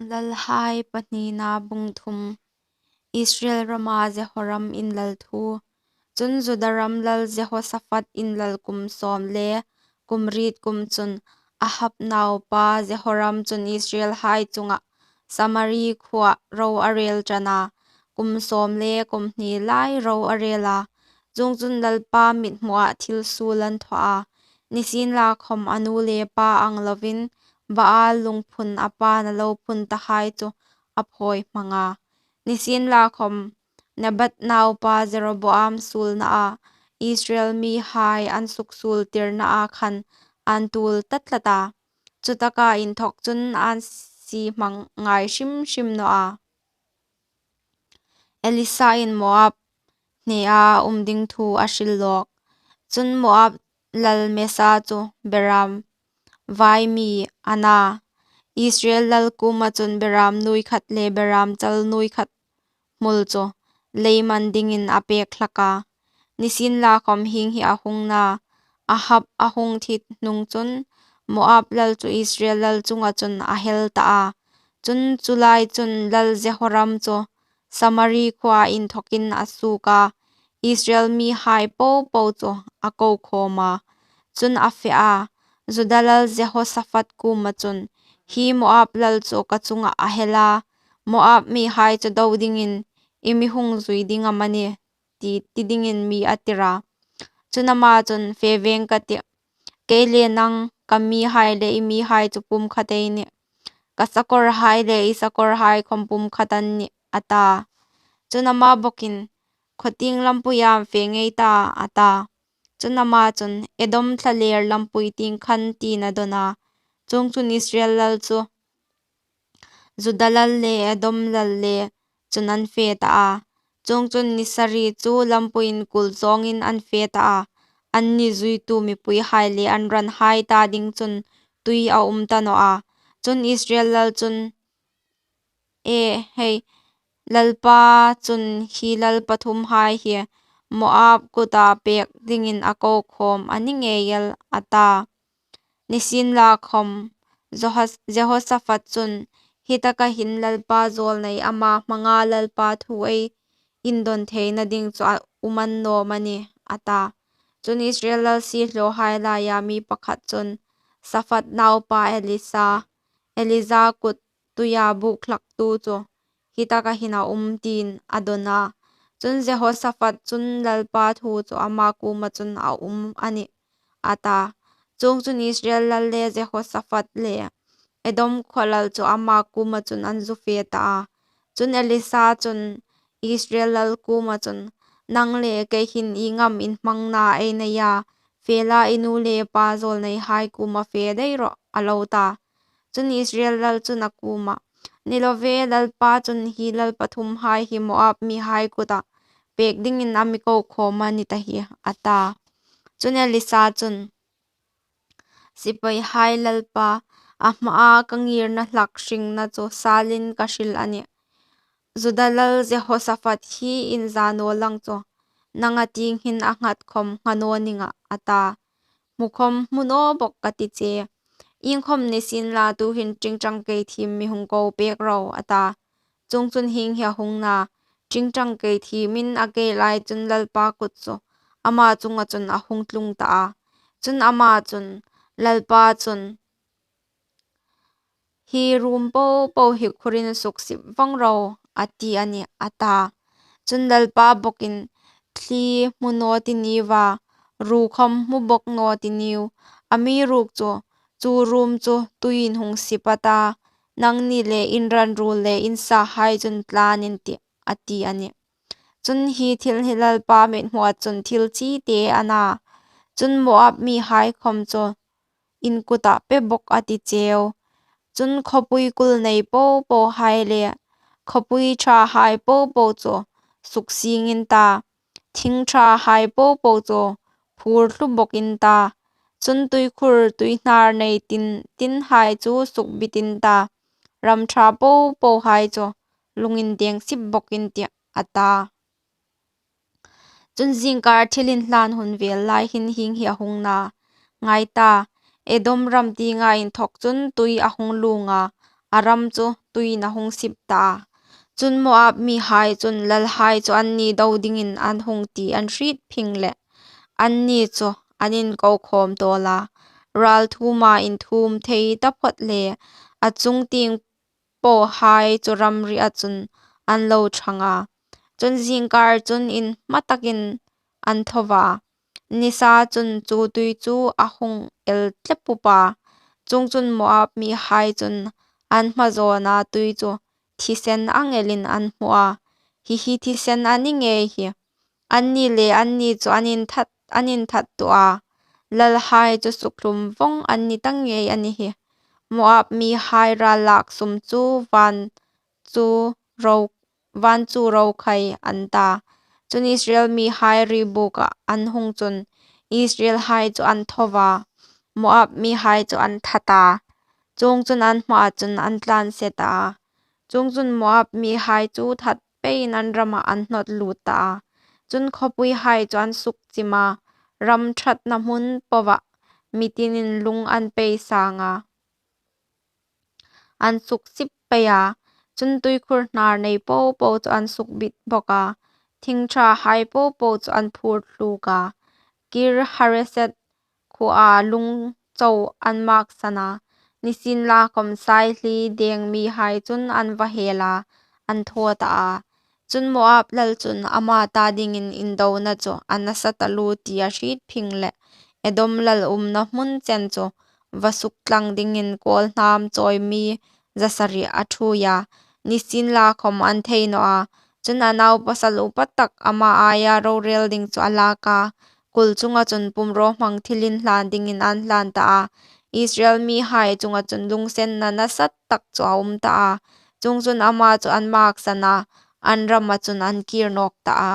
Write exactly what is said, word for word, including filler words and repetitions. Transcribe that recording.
Lalhai Pahnina, bung thum. Israel rama Jehoram inlal thu. Chun Juda ram lal Jehosaphat inlal kum sawm le kum riet kum chun, Ahab naupa Jehoram chun Israelhai chungah Samari khuoah ro a rel ṭan a, kum sawm le kum hni lai ro a rel a. Chuongchun Lalpa mithmuah thil suol an thaw a, nisienlakhawm a nu le pa ang lovin Baal lungphun a pa'n a lo phun tahai chu a phawi hmang a. Nisienlakhawm Nebat naupa Jeroboam suolnaa Israel mihai an suksuoltirnaa khan an tuol ta tlat a. Chutaka inthawk chun an sie hmang ngai hrim hrim naw a. Elisa'n Moab hnea um ding thu a hril lawk. Chun Moab lal Mesa chu beram vai mi a na. Israel lal kuoma chun beram nuoi khat le beram chal nuoi khat hmul chu leiman dingin a pek hlak a. Nisienlakhawm hieng hi a hung na, Ahab a hung thi hnung chun Moab lal chu Israel lal chunga chun a hel ta a. Chun chu lai chun lal Jehoram chu Samari khuoa inthawkin a suok a, Israel mihai po po chu a ko khawm a. Chun a fe a, Juda lal Jehosaphat kuoma chun, Hi Moab lal chu ka chungah a hel a, Moab mihai chu do dingin i mi hung zui ding am a nih? ti, ti dingin mi a tir a. Chun ama chun, Fe veng ka tih, kei le nang, ka mihai le i mihai chu pumkhat ei nih. Ka sakawrhai le i sakawrhai khawm pumkhat an nih, a ta. Chun ama bawkin, Khawtieng lampuia am fe ngei ta? a ta. Chun ama chun, Edom thlaler lampui tieng khan, tiin a dawn a. Chuongchun Israel lal chu Juda lal le Edom lal le chun an fe ta a. Chuongchun ni sari chu lampuiin kul zawngin an fe ta a. Anni zuitu mipuihai le an ranhai ta ding chun tui a um ta naw a. Chun Israel lal chun, E hei, Lalpa chun hi lal pathumhai hi Moab kuta pek dingin a ko khawm a ni ngei el, a ta. Nisienlakhawm Johas-, Jehosaphat chun, Hi taka hin Lalpa zawlnei ama hmanga Lalpa thu ei indawn theina ding chu a um a ni naw am a nih? a ta. Chun Israel lal siehlawhai laia mi pakhat chun, Saphat naupa Elisa, Elija kut tuia buk hlaktu chu hi taka hin a um, tiin a dawn a. Chun Jehosaphat chun, Lalpa thu chu ama kuoma chun a um a nih, a ta. Chuongchun Israel lal le Jehosaphat le Edom khuo lal chu ama kuoma chun an zu fe ta a. Chun Elisa chun Israel lal kuoma chun, Nang le kei hin ieng am inhmangna ei nei a, fe la, i nu le pa zawlneihai kuoma fe dai rawh, a lo ta. Chun Israel lal chun a kuomah, Ni lo ve, Lalpa chun hi lal pathumhai hi Moab mihai kuta pek dingin a mi ko khawm a ni ta hi, a ta. Chun Elisa chun, Sipaihai Lalpa, a hmaa ka ngirna hlak hringna chu salin ka hril a nih. Juda lal Jehosaphat hi inza naw lang chu, nanga tieng hin a nghat khawm ngha naw ning a, a ta. Hmu khawm hmu naw bawk ka ti che. Iengkhawm ni sienla tuhin ṭingṭang kei thiem mi hung ko pek ro, a ta. Chuongchun hieng hi a hung na, ṭingṭang kei thiemin a kei lai chun Lalpa kut chu ama chunga chun a hung tlung ta a. Chun ama chun, Lalpa chun, Hi ruom po po hi khurin suksip vawng ro, a ti a nih, a ta. Chun Lalpa bawkin, Thli hmu naw ti niu a, ru khawm hmu bawk naw ti niu. Amiruokchu chu ruom chu tuiin hung sip a ta, nangni le in ran ruol le in sahai chun tlan in tih, a ti a nih. Chun hi thil hi Lalpa mithmuah chun thil chite a na. Chun Moab mihai khawm chu in kuta pe bawk a ti cheu. Chun khawpui kul nei po pohai le khawpui ṭhahai po po chu suksieng in ta, thing ṭhahai po po chu phur thlu bawk in ta. Chun tuikhur tuihnar nei tin tinhai chu sukbit in ta, ram ṭha po pohai chu lungin deng sip bawk in tih, a ta. Chun zingkar thil inhlan hun vel lai hin hieng hi a hung na, ngai ta, Edom ram tienga inthawk chun tui a hung lung a, a ram chu tuiin a hung sip ta a. Chun, Moab mihai chun lalhai chu anni do dingin an hung ti an hriet phing leh, anni chu an inko khâwm tâwl a, râlthuoma inthuom thei taphawt le a chungtieng pohai chu ramria chun an lo ṭhang a. Chun, zîngkâr chun inhmatakin an tho a, nisa chun chu tui chu a hung el tlep up a. Chuongchun, Moab mihai chun an hmazâwna tui chu thisen ang elin an hmu a, Hi hi thisen a ni ngei hi; anni le anni chu an inthat, an inthat tah a, lalhai chu sukhlum vawng an ni ta ngei a ni hi. Moab mihai râllâk sum chu vân chu ro, vân chu ro khai an ta. Chun, Israel mihai riebûkah an hung chun Israelhai chu an tho a, Moab mihai chu an that a, chuongchun, an hmaa chun an tlânse ta a. Chuongchun, Moab mihai chu that peiin an ramah an hnawt lût ta a. Chun, khawpuihai chu an sukchim a, ram ṭhatna hmun poah mi tinin lung an pei sâng a, an suksip pei a. Chun, tuikhur hnâr nei po po chu an sukbit bawk a, thing ṭhahai po po chu an phûr thlûk a, Kir-hareset khuoa lung chau an mâksan a, nisienlakhawm, saihli dêng mihai chun an va hel a, an thaw ta a. Chun, Moab lal chun ama ta dingin indona chu a nasa taluo ti a hriet phing leh, Edom lal umna hmun chen chu va suktlang dingin kâwlhnâm chawi mi za sari a ṭhuoi a, nisienlakhawm, an thei naw a. Chun, a naupasal upatak ama aia rorêl ding chu a lâk a, kul chunga chun pumrawhmang thilinhlân dingin ân hlân ta a, Israel mihai chunga chun lunginsenna nasatak chu a um ta a. Chuongchun, ama chu an mâksan a, an rama chun an kîr nâwk ta a.